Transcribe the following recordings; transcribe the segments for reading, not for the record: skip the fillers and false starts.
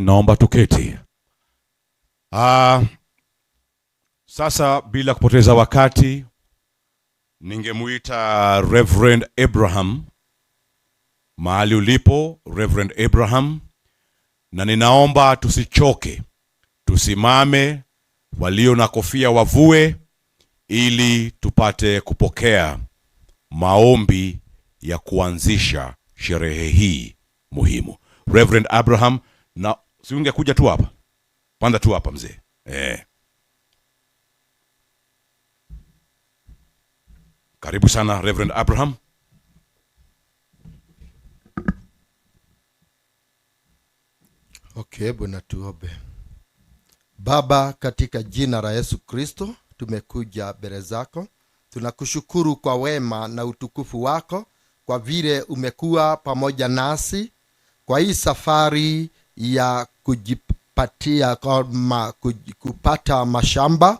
Naomba tuketi. Sasa bila kupoteza wakati ningemuita Reverend Abraham mahali ulipo Reverend Abraham, na ninaomba tusichoke, tusimame, walio na kofia wavue ili tupate kupokea maombi ya kuanzisha sherehe hii muhimu. Reverend Abraham, na si ungekuja tu hapa? Panda tu hapa mzee. Karibu sana Reverend Abraham. Okay, Bwana tuombe. Baba, katika jina la Yesu Kristo tumekuja mbele zako. Tunakushukuru kwa wema na utukufu wako, kwa vile umekuwa pamoja nasi kwa hii safari ya kujipatia kama kupata mashamba.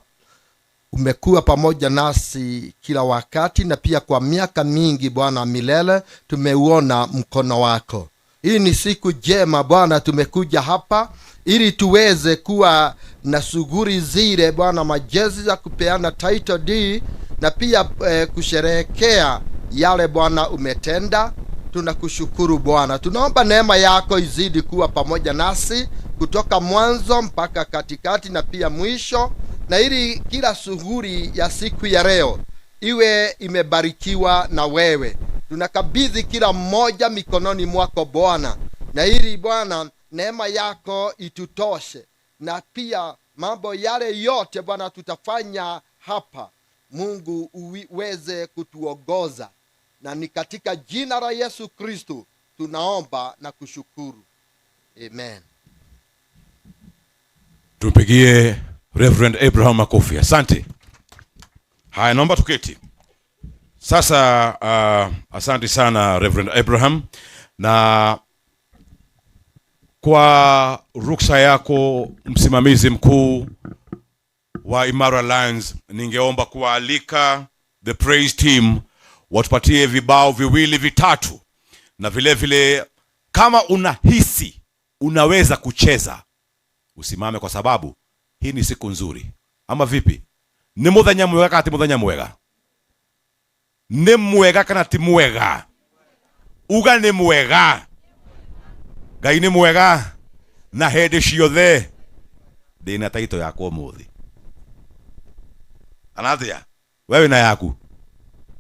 Umekuwa pamoja nasi kila wakati na pia kwa miaka mingi Bwana, milele tumeuona mkono wako. Hii ni siku njema Bwana, tumekuja hapa ili tuweze kuwa na shughuli zile Bwana, majezi za kupeana title deed na pia kusherehekea yale Bwana umetenda. Tunakushukuru Bwana, tunaomba neema yako izidi kuwa pamoja nasi kutoka mwanzo mpaka katikati na pia mwisho, na ili kila shughuli ya siku ya leo iwe imebarikiwa na wewe. Tunakabidhi kila mmoja mikononi mwako Bwana, na ili Bwana neema yako itutoshe, na pia mambo yale yote Bwana tutafanya hapa, Mungu uweze kutuongoza. Na ni katika jina la Yesu Kristo tunaomba na kushukuru. Amen. Tumpigie Reverend Abraham makofi. Asante. Haya, naomba tuketi. Sasa asante sana Reverend Abraham, na kwa ruksa yako msimamizi mkuu wa Imara Lands, ningeomba kuwaalika the praise team watupatie vibao viwili vitatu, na vile vile kama unahisi unaweza kucheza usimame, kwa sababu hii ni siku nzuri. Ama vipi? Ni muthenya mwega kana ti muthenya mwega? Ni mwega kana ti mwega? Uga ni mwega. Ngai ni mwega na hĩndĩ ciothe. Ndĩna taito yakwa ũmũthĩ. Kana atĩa? Wewe wĩna yaku?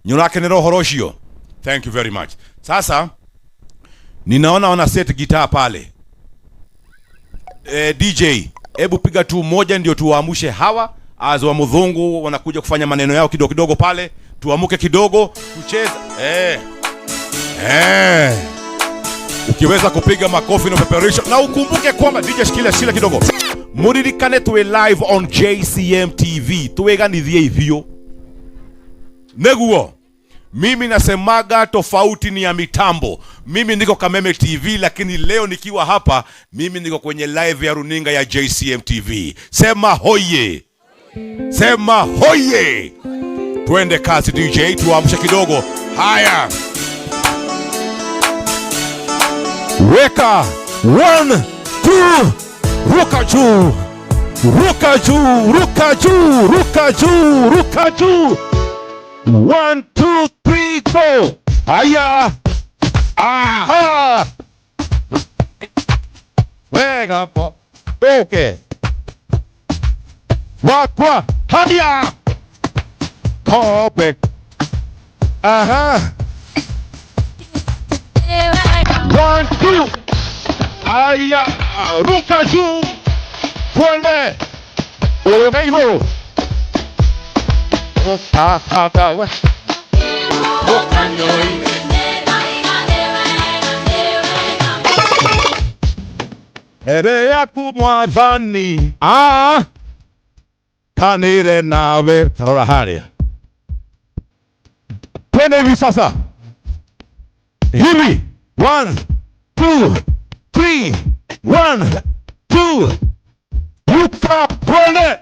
Nĩũrakenera ũhoro ũcio? Thank you very much. Sasa ninaona wana set guitar pale. DJ, hebu piga tu moja ndio tuwaamshe hawa az wa mudhungu wanakuja kufanya maneno yao kidogo kidogo pale. Tuamuke kidogo, tucheze. Ukiweza kupiga makofi na peperusha, na ukumbuke kwamba DJ shikilia shikilia kidogo. Muririkane tuwe live on JCM TV. Tuweganithie ithio. Neguo. Mimi nasemaga tofauti ni ya mitambo. Mimi niko Kameme TV, lakini leo nikiwa hapa mimi niko kwenye live ya runinga ya JCM TV. Sema hoye. Sema hoye. Twende kazi DJ, tuamshe kidogo. Haya. Weka 1 2, ruka juu. Ruka juu, ruka juu, ruka juu, ruka juu. 1 2 3 go. Haya. Aha. Weka po. Peke. Wakwa. Haya. Kope. Aha. 1 2. Haya. Ruka juu. Twende. Wewe. Ere yaku mwathani. Kanire nawe torahari. Twende hivi sasa. Hivi. 1 2 3. 1 2. Ruka twende.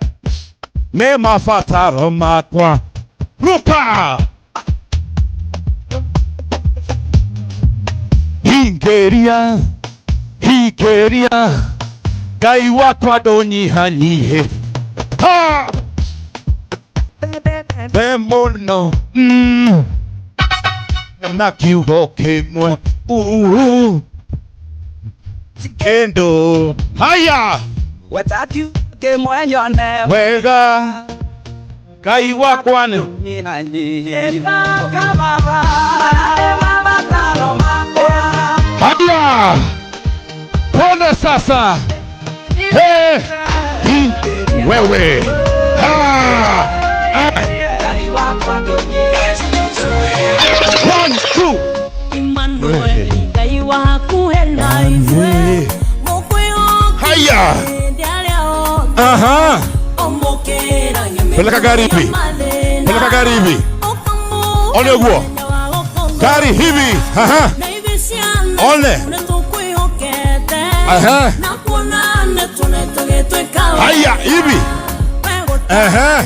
Ne mafataro makwa. Ruka. Hingeria. Hingeria. Ngai wakwa ndũnyihanyihe. Ha! Be mũno. Na kiugo kĩmwe. Uhu. Kĩndũ. Haya. Wega. Ngai wakwa nĩ. Haya. Pole sasa. Hey. Hi. Wewe. Ha. Ah. One, two. Emmanuel, Ngai waku hena ithuĩ. Haya. Aha. Peleka gari hivi. Peleka gari hivi. One guo. Gari hivi. Aha. One. Aha. Haya hivi. Aha.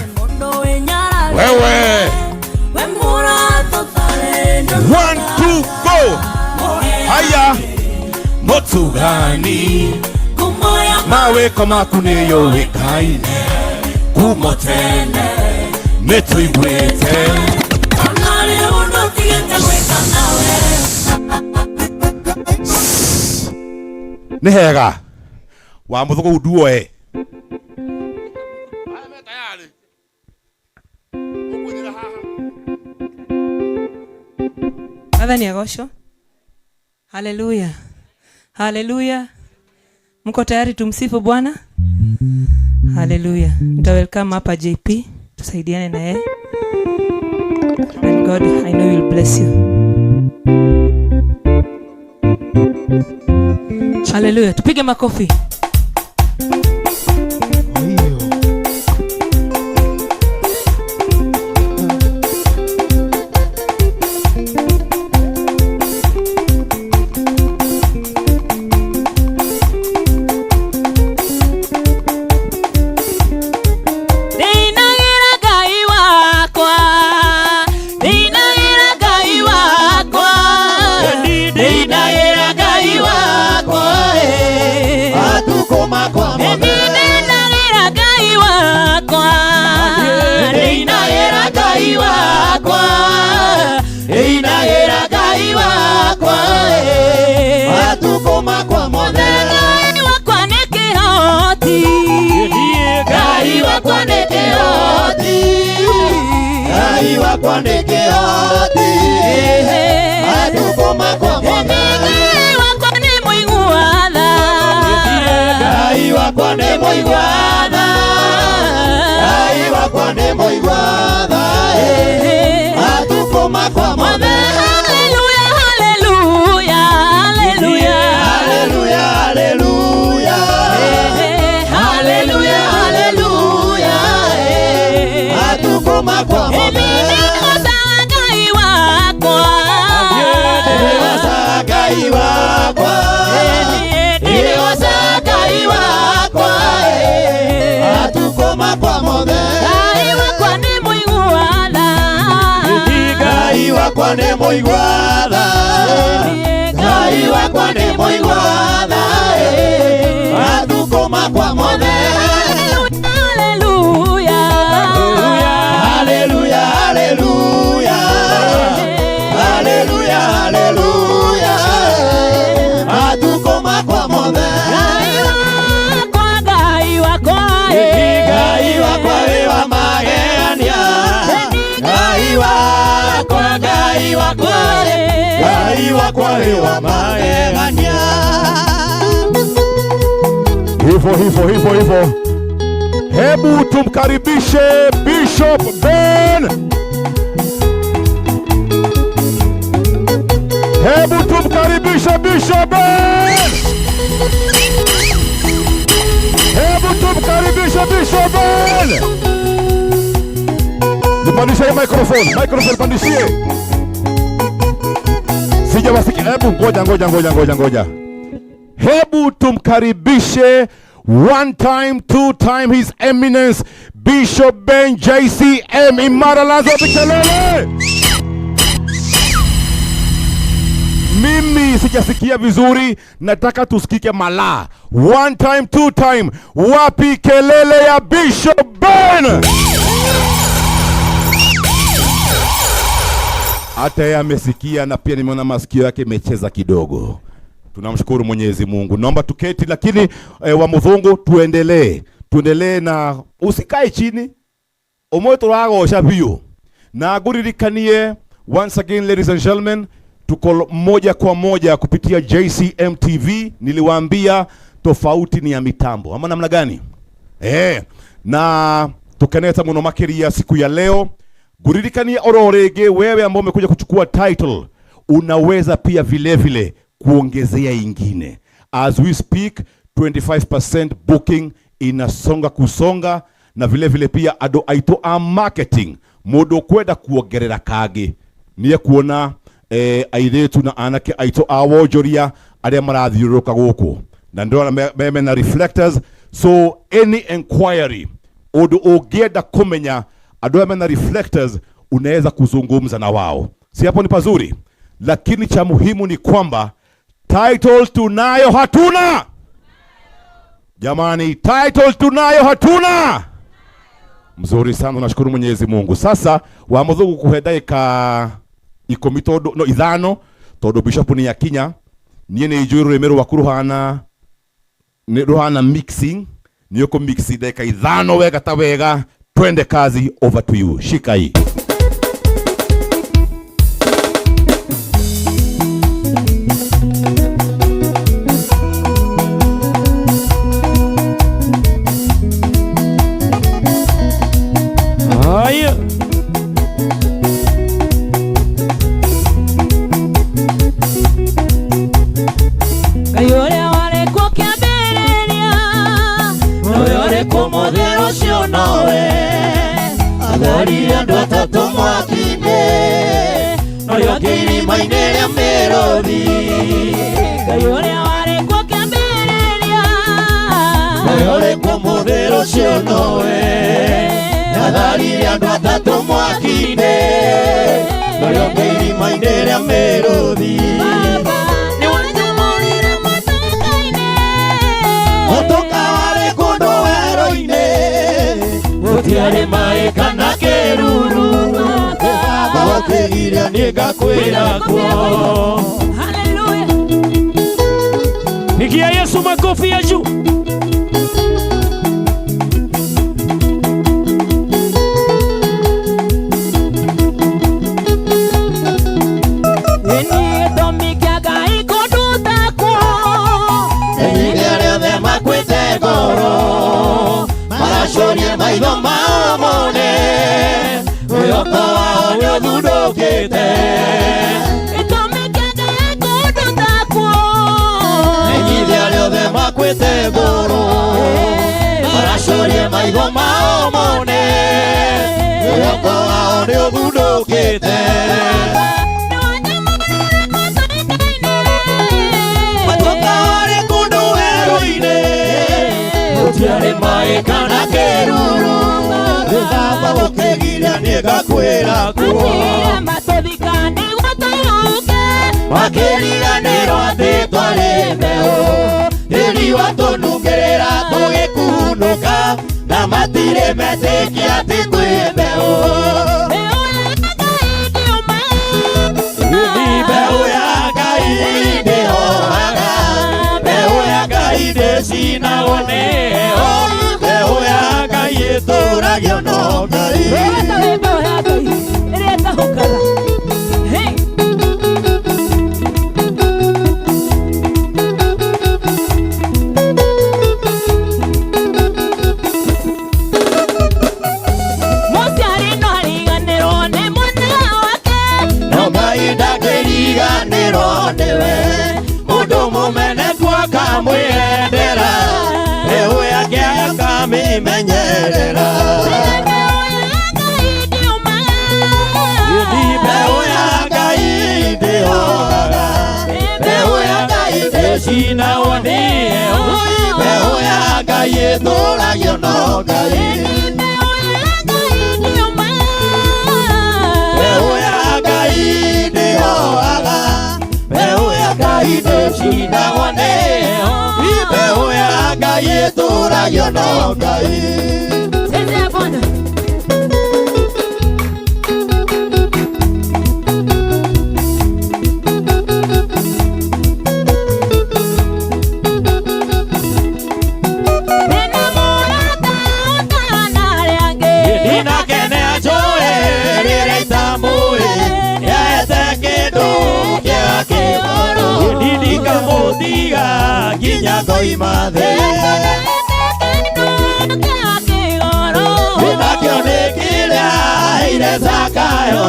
Wewe. 1, 2, go. Haya. Motugani. Maweko maku nĩyũĩkaine kuma tene nĩtũiguĩte. Nĩ hega wa mũthũkũ nduoe. Mwathani agocwo. Haleluya. Haleluya. Mko tayari tumsifu Bwana? Haleluya. Nita welcome hapa JP, tusaidiane na yeye. And God, I know will bless you. Haleluya. Tupige makofi. Hivyo hivyo hivyo hivyo. Hebu tumkaribishe Bishop Ben. Hebu tumkaribishe Bishop Ben. Hebu tumkaribishe Bishop Ben. Nipandishie microphone, microphone pandishie. Sijawasikia. Hebu ngoja ngoja ngoja ngoja ngoja. Hebu tumkaribishe one time, two time, His Eminence Bishop Ben JCM Imara Lazo Kelele. Mimi sijasikia vizuri, nataka tusikike mala. One time, two time. Wapi kelele ya Bishop Ben? Hata yeye amesikia na pia nimeona masikio yake imecheza kidogo. Tunamshukuru Mwenyezi Mungu. Naomba tuketi, lakini wa Mudhungu tuendelee. Tuendelee na usikae chini. Omwe turagosha biu. Na nguririkanie once again ladies and gentlemen, tuko moja kwa moja kupitia JCM TV. Niliwaambia tofauti ni ya mitambo. Ama namna gani? Na tukeneta muno makiria siku ya leo. Nguririkanie oro rege wewe ambao umekuja kuchukua title, unaweza pia vile vile kuongezea ingine. As we speak 25% booking inasonga kusonga, na vile vile pia ado aito a marketing mundu kwenda kuongerera kangi nie kuona airitu na anake aito a wonjoria aria marathiururuka guku na ndona me na reflectors. So any inquiry undu ungienda kumenya andu aya mena reflectors, unaweza kuzungumza na wao, si hapo ni pazuri? Lakini cha muhimu ni kwamba title tunayo hatuna? Jamani, title tunayo hatuna? Mzuri sana, nashukuru Mwenyezi Mungu. Sasa wa Muthugu kuhe ndagika ikumi tondu no ithano tondu bishop ni yakinya nie ni njui rurimi rwaku ruhana ni ruhana mixing ni uko mix ndagika ithano wega ta wega. Twende kazi, over to you. Shika hii. Haya. Ngai ũrĩa warĩ kuo kĩambĩrĩria, nowe ũrĩ kuo mũthĩ ũcio nowe. Athorire andũ atatũ mwaki-inĩ, noyo kĩrima-inĩ rĩa mĩrũthi. Ngai ũrĩa warĩ kuo kĩambĩrĩria, nowe ũrĩ kuo mũthĩ ũcio nowe. Atharire andũ atatũ mwaki-inĩ, noyo kĩrima-inĩ rĩa mĩrũthi. Baba, nĩwanjamũrire mũtũka-inĩ. Mũtũka warĩ kũndũ werũ-inĩ, gũtiarĩ maĩ kana kĩruru. Baba, ũkĩgiria nĩngakwĩra kuo. Hallelujah. Pigia Yesu makofi ya juu. Maracoria maitho mao mone, mwĩhoko wao nĩũthundũkĩte. Menyithia arĩa othe makuĩte ngoro, maracoria maitho mao mone, mwĩhoko wao nĩũthundũkĩte. Matuĩka warĩ kũndũ werũ-inĩ, gũtiarĩ maĩ kana kĩruru. Baba, ũkĩgiria nĩngakwĩra kuo. Makĩriganĩrwo atĩ twarĩ mbeũ, tĩri watũnungĩrĩra tũgĩkunũka, na matirĩ metĩkia atĩ twĩ mbeũ. Mbeũ ya Ngai ndĩhohaga, mbeũ ya Ngai ndĩcinagwo nĩyo, mbeũ ya Ngai ĩtũragio no Ngai. Mbeũ ya Ngai ĩrĩa ĩtahũkaga. Hey. Mũciari no ariganĩrwo nĩ mwana wake, no Ngai ndangĩriganĩrwo nĩwe. Mũndũ mũmeneku akamwĩendera, mbeũ yake akamĩmenyerera. Mbeũ ya Ngai ndĩhohaga, mbeũ ya Ngai ndĩcinagwo nĩyo, mbeũ ya Ngai ĩtũragio no Ngai. Mbeũ ya Ngai ndĩhohaga, mbeũ Ndũcinagwo nĩyo. Mbeũ ya Ngai ĩtũragio no Ngai. Chezea Bwana. Ndĩna mũrata ũtahana arĩa angĩ. Ndinakenea njũĩ rĩrĩa itamũĩ, nĩaete kĩndũ kĩega kĩgoro. Ndindikamũtiga nginya ngoima thĩ. Kĩndũ kĩega kĩgoro. Nakĩo nĩ kĩrĩa aheire Zakayo,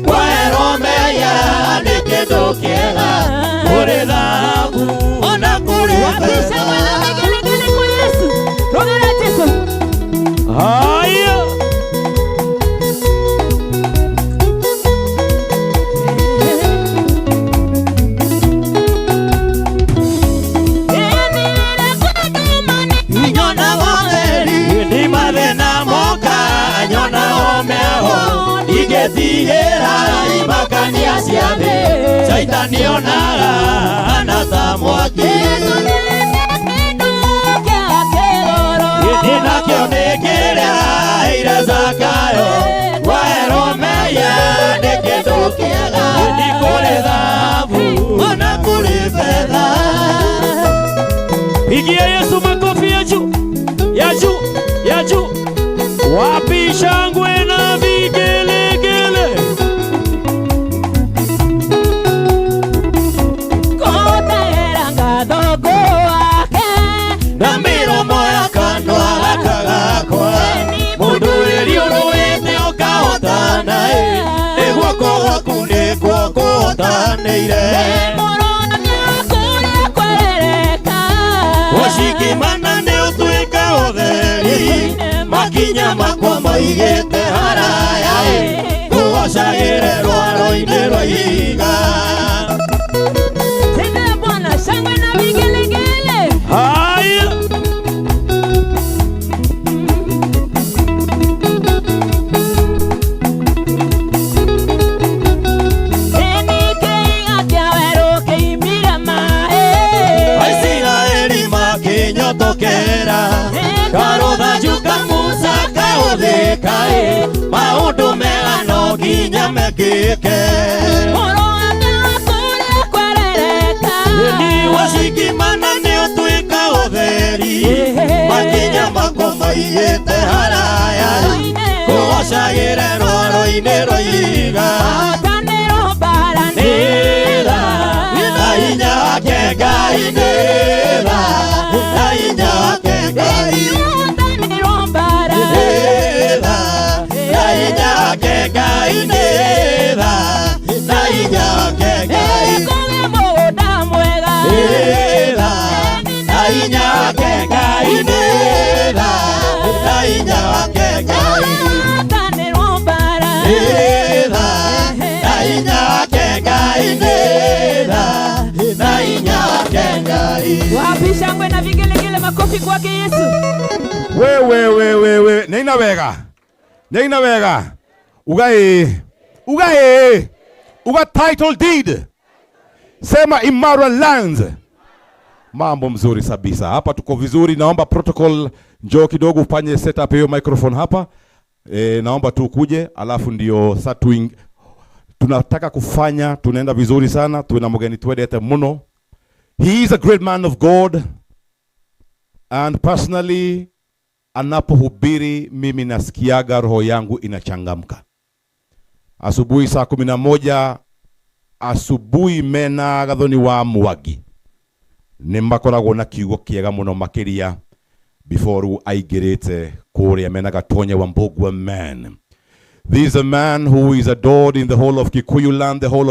kwoherwo mehia nĩ kĩndũ kĩega kũrĩ thahabu ona kũrĩ Wapi betha. shangwe na vigelegele kwa Yesu? Rogera Yesu. Haya. Nyona watheri nĩ mathĩna moka, nyona ũmeho ingĩtigĩra imakania cia thĩ. Caitani onaga hana ta mwaki. Nakĩo nĩ kĩrĩa aheire Zakayo, kwoherwo mehia nĩ kĩndũ kĩega nĩ kũrĩ thahabu ona kũrĩ betha. Pigia Yesu makofi ya juu, ya juu, ya juu. Wapi shangwe na vigelegele? Na mĩromo ya kanua gaka gakwa, mũndũ wĩriũrũĩte ũkahotana ĩ, nĩ guoko gwaku nĩkuo kũhotanĩire. Gũcikimana nĩ ũtuĩka ũtheri, makinya makwa maigĩte haraya ĩ, ngũgocagĩre rwaro-inĩ rwa ihiga. Shangwe na vigelegele. Haya. Aisiraeli makĩnyotokera, karũthanju ka Musa kahũthĩka ĩ, maũndũ mega no nginya mekĩke. Wacikimana nĩ ũtuĩka ũtheri, makinya makwa maigĩte haraya, ngũgocagĩre rwaro-inĩ rwa ihiga. Nĩtha, na hinya wake Ngai nĩtha, na hinya wake Ngai nĩtha, na hinya wake Ngai nĩtha, na hinya wake Ngai nĩtha, na hinya wake Ngai nĩtha, na hinya wake Ngai nĩtha, na hinya wake Ngai nĩtha, na hinya wake Ngai. Wapi shangwe na vigelegele, makofi kwake Yesu. Wewe wewe we neina wega, neina wega. Ugae, ugae, uga title deed. Sema Imara Lands. Mambo mzuri kabisa. Hapa tuko vizuri. Naomba protocol njoo kidogo ufanye setup hiyo microphone hapa. Naomba tu kuje, alafu ndio sasa tunataka kufanya, tunaenda vizuri sana, tuna mgeni twendete muno. He is a great man of God, and personally anapohubiri mimi nasikiaga roho yangu inachangamka. Asubuhi saa 11 asubuhi mena Gathoni wa Mwangi nĩ makoragwo na kiugo kĩega mũno makĩria before rĩu aingĩrĩte kũrĩa mena Gatonye wa Mbugua man. This is a man who is adored in the whole of Kikuyu land, the whole of